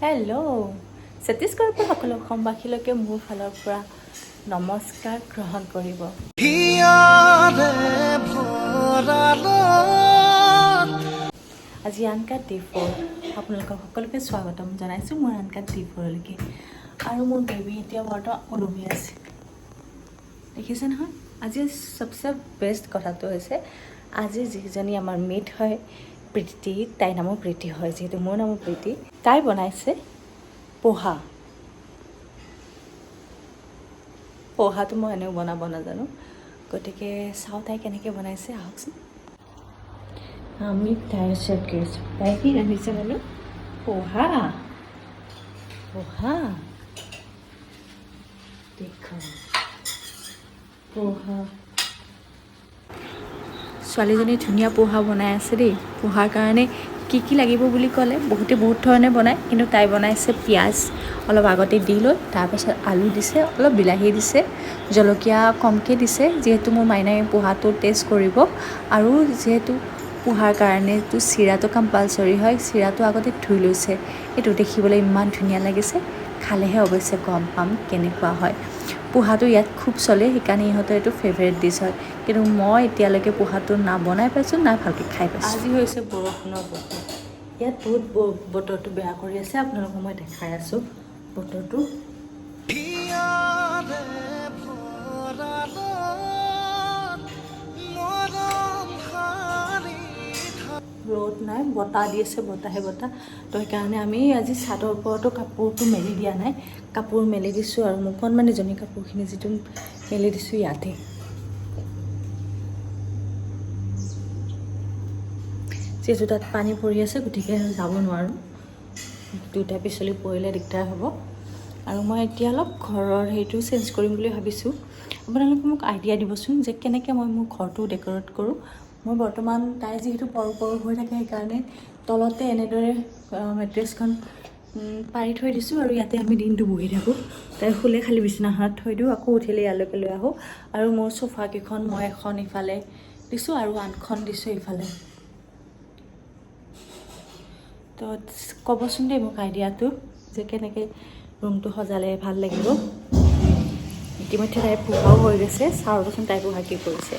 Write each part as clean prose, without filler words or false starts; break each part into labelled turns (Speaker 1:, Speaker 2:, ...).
Speaker 1: Hello', ছত্তীশগড়ৰ পৰা সকলো অসমবাসীলৈকে মোৰ ফালৰ পৰা নমস্কাৰ গ্ৰহণ কৰিব।
Speaker 2: হিয়াৰে ভঁৰালত।
Speaker 1: আজি আনকাট ডে 4। আপোনালোকক সকলোকে স্বাগতম জনাইছোঁ মোৰ আনকাট ডে 4লৈকে। আৰু মোৰ বেবী এতিয়া বৰ্তমান ওলমি আছে, দেখিছে নহয়? আজি চবচে বেষ্ট কথাটো হৈছে, আজি যিজনী আমাৰ মেট হয় প্ৰীতি, তাইৰ নামো প্ৰীতি হয়, যিহেতু মোৰ নামো প্ৰীতি। তাই বনাইছে পোহা। পোহাটো মই এনেও বনাব নাজানো, গতিকে চাওঁ তাই কেনেকৈ বনাইছে। আহকচোন, আমি তাইৰ ওচৰত গৈ আছোঁ। তাই কি ৰান্ধিছে বাৰু? পোহা। পোহা দেখো, পোহা। ছোৱালীজনী ধুনীয়া পোহা বনাই আছে দেই। পোহাৰ কাৰণে কি কি লাগিব বুলি ক'লে বহুতে বহুত ধৰণে বনায়, কিন্তু তাই বনাইছে পিঁয়াজ অলপ আগতে দি লৈ, তাৰপাছত আলু দিছে, অলপ বিলাহী দিছে, জলকীয়া কমকৈ দিছে, যিহেতু মোৰ মাইনাই পোহাটো টেষ্ট কৰিব। আৰু যিহেতু পোহাৰ কাৰণেতো চিৰাটো কম্পালচৰি হয়, চিৰাটো আগতে ধুই লৈছে। এইটো দেখিবলৈ ইমান ধুনীয়া লাগিছে, খালেহে অৱশ্যে গম পাম কেনেকুৱা হয়। পোহাটো ইয়াত খুব চলে, সেইকাৰণে ইহঁতৰ এইটো ফেভৰেট ডিছ হয়। কিন্তু মই এতিয়ালৈকে পোহাটো না বনাই পাইছোঁ, না ভালকৈ খাই পাইছোঁ। আজি হৈছে বৰষুণৰ বতৰ। ইয়াত বহুত বতৰটো বেয়া কৰি আছে। আপোনালোকক মই দেখাই আছোঁ বতৰটো।
Speaker 2: হিয়াৰে ভঁৰালত মৰম শাৰী।
Speaker 1: ৰ'দ নাই, বতাহ দি আছে, বতাহে বতাহ। তো সেইকাৰণে আমি আজি চাদৰ ওপৰতো কাপোৰটো মেলি দিয়া নাই। কাপোৰ মেলি দিছোঁ আৰু মোৰ কণমানিজনী কাপোৰখিনি যিটো মেলি দিছোঁ ইয়াতে। যিহেতু তাত পানী পৰি আছে, গতিকে যাব নোৱাৰোঁ। দুটা পিছলি পৰিলে দিগদাৰ হ'ব। আৰু মই এতিয়া অলপ ঘৰৰ হেৰিটো চেঞ্জ কৰিম বুলি ভাবিছোঁ। আপোনালোকে মোক আইডিয়া দিবচোন যে কেনেকৈ মই মোৰ ঘৰটো ডেক'ৰেট কৰোঁ। মই বৰ্তমান তাই যিহেতু পৰো পৰো হৈ থাকে, সেইকাৰণে তলতে এনেদৰে মেট্ৰেছখন পাৰি থৈ দিছোঁ আৰু ইয়াতে আমি দিনটো বহি থাকোঁ। তাই শুলে খালি বিচনাখনত থৈ দিওঁ, আকৌ উঠিলে ইয়ালৈকে লৈ আহোঁ। আৰু মোৰ চোফাকেইখন মই এখন ইফালে দিছোঁ আৰু আনখন দিছোঁ ইফালে। তো ক'বচোন দেই মোক আইডিয়াটো যে কেনেকৈ ৰুমটো সজালে ভাল লাগিব। ইতিমধ্যে তাইৰ পোহাও হৈ গৈছে। চাওঁচোন তাই পোহা কি কৰিছে।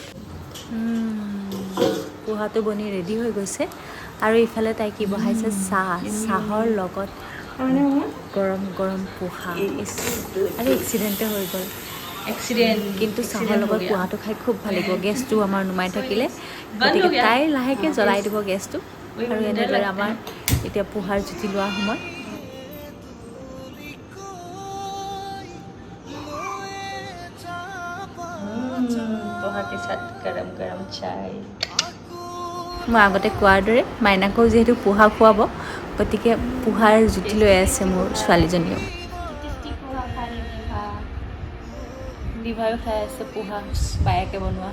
Speaker 1: পোহাটো বনি ৰেডি হৈ গৈছে। আৰু ইফালে তাই কি বহাইছে? চাহ। চাহৰ লগত গৰম গৰম পোহা। ইছ, আৰু এক্সিডেণ্টে হৈ গ'ল।
Speaker 3: एक्सीडेंट।
Speaker 1: কিন্তু চাহৰ লগত পোহাটো খাই খুব ভাল লাগিব। গেছটো আমাৰ নুমাই থাকিলে, গতিকে তাই লাহেকৈ জ্বলাই দিব গেছটো। আৰু এনেদৰে আমাৰ এতিয়া পোহাৰ জুতি লোৱা সময়।
Speaker 2: কৈ ময়ে যাবা।
Speaker 1: পোহা के साथ गरम गरम चाय। মই আগতে কোৱাৰ দৰে মাইনাকো যিহেতু পোহা খুৱাব, গতিকে পোহাৰ জুতি লৈ আছে মোৰ ছোৱালীজনীয়েও। পোহা খাই দিভা, দিভায়ো খাই আছে পোহা, বায়েকে বনোৱা।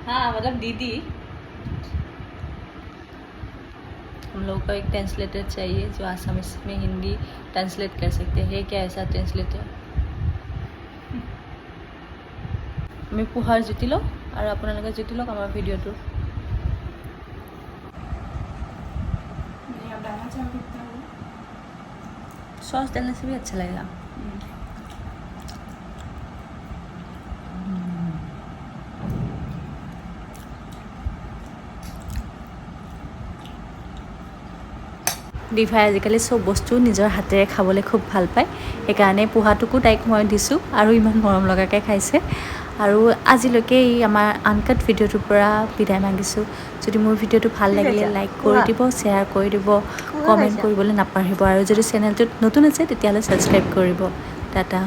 Speaker 1: हाँ, मतलब दीदी। हम लोगों को एक ट्रांसलेटर चाहिए जो आसामीज में हिंदी ट्रांसलेट कर सकते हैं। क्या ऐसा ट्रांसलेटर? আমি পোহাৰ জুতি লওঁ আৰু আপোনালোকে জুতি লওক আমাৰ ভিডিঅ'টো।
Speaker 3: नहीं, आप डालना चाहो कितना वो।
Speaker 1: सॉस डालने से भी अच्छा लगेगा। ডিভাই আজিকালি চব বস্তু নিজৰ হাতেৰে খাবলৈ খুব ভাল পায়, সেইকাৰণে পোহাটোকো তাইক মই দিছোঁ আৰু ইমান মৰম লগাকৈ খাইছে। আৰু আজিলৈকে এই আমাৰ আনকাট ভিডিঅ'টোৰ পৰা বিদায় মাগিছোঁ। যদি মোৰ ভিডিঅ'টো ভাল লাগিলে লাইক কৰি দিব, শ্বেয়াৰ কৰি দিব, কমেণ্ট কৰিবলৈ নাপাহৰিব। আৰু যদি চেনেলটোত নতুন আছে, তেতিয়াহ'লে ছাবস্ক্ৰাইব কৰিব। টাটা।